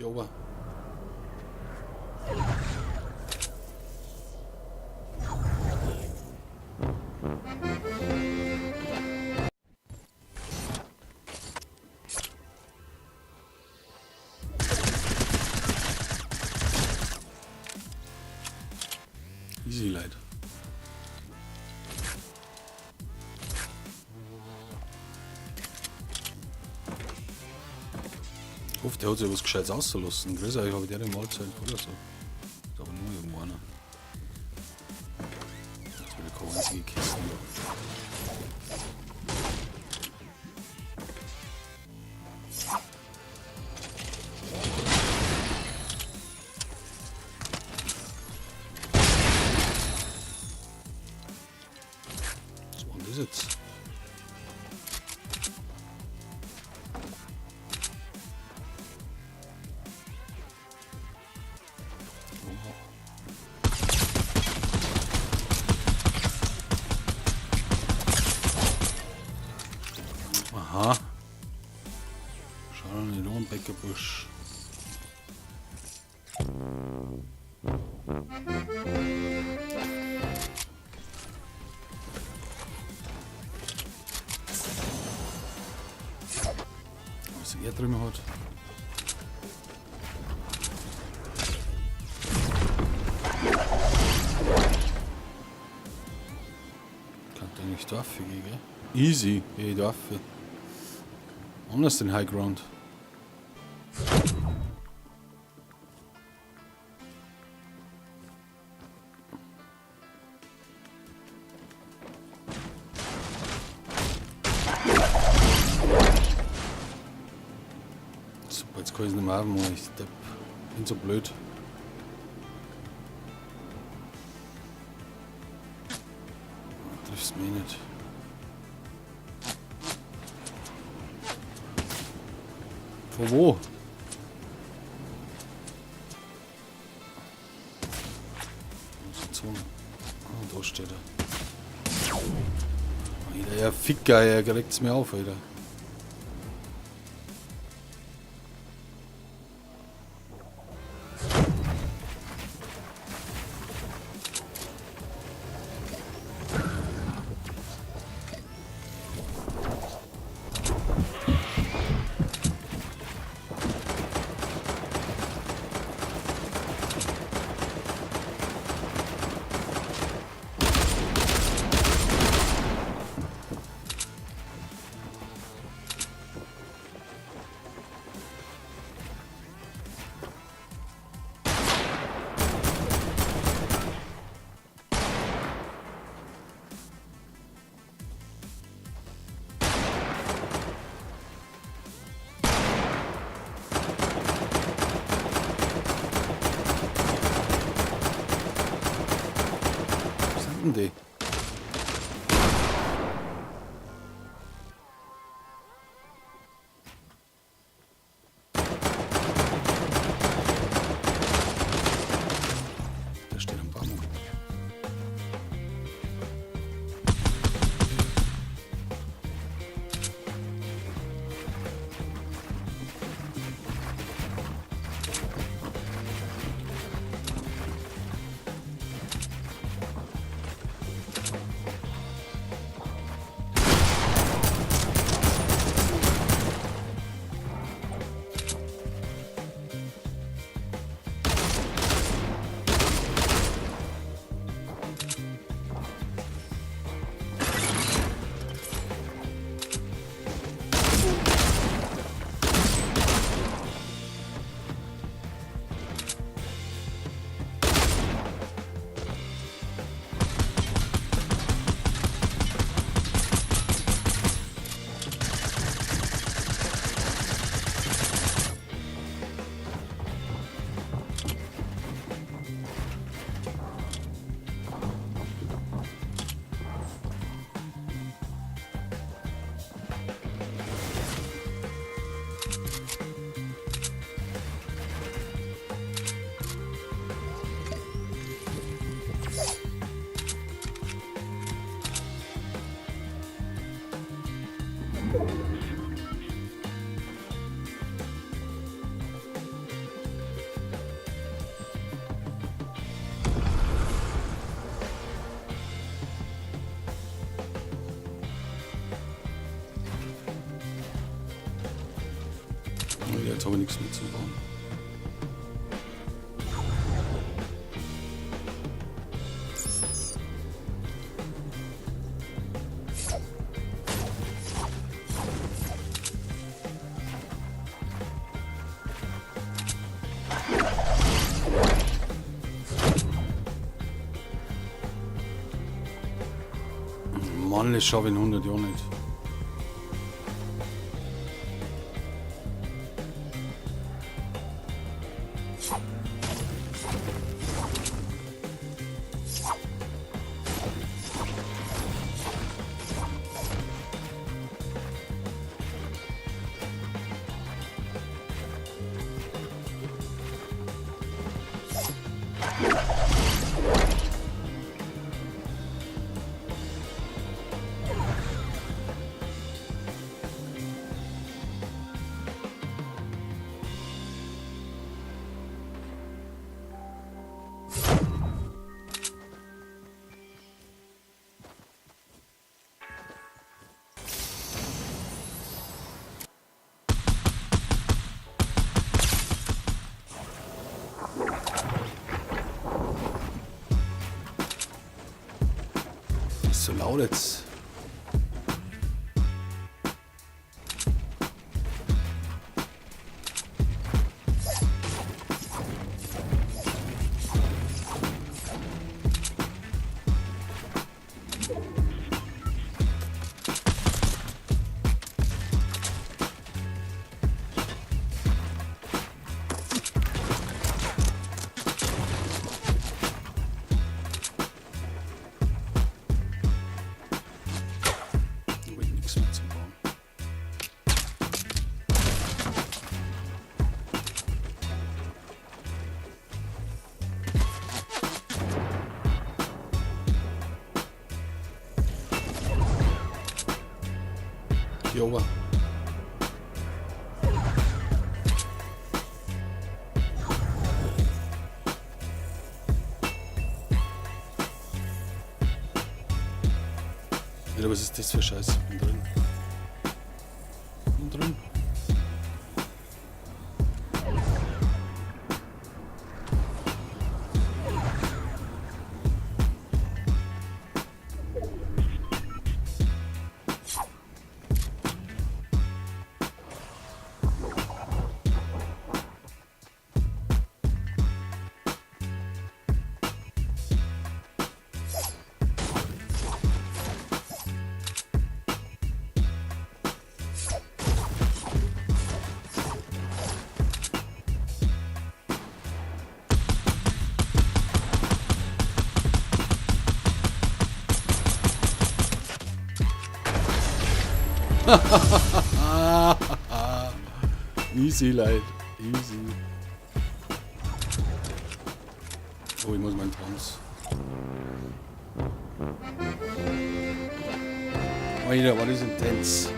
Geh runter. Easy, Leute. Ich hoffe, der hat sich was Gescheites auszulassen. Grüß euch, habe ich der Mahlzeit oder so. Ist aber nur irgendwo einer. Jetzt wieder keine einzige Kiste. Was war denn das jetzt? Oh. Aha. Schau doch nicht an, Bäckerbusch. Was er drüben hat. Kann eigentlich da gehen, gell? Easy, geh ich da. Anders den High Ground. Super, jetzt kann ich es nicht mehr aufmachen. Ich depp. Bin so blöd. Triffst mich nicht. Von wo? Ah, da steht er. Alter, ja, Ficker, er regt's mir auf, Alter. Was sind denn die? Da steht ein Baum. Jetzt habe ich nichts mehr zum Bauen. Mann, das schaffe ich in 100 Jahren nicht. Ist so laut jetzt. Da hab ich nichts mehr zum Bauen. Hier oben. Alter, was ist das für Scheiße? Bin drin. Bin drin. Easy, Leute. Easy. Oh, ich muss meinen Tanz. Alter, war das intens.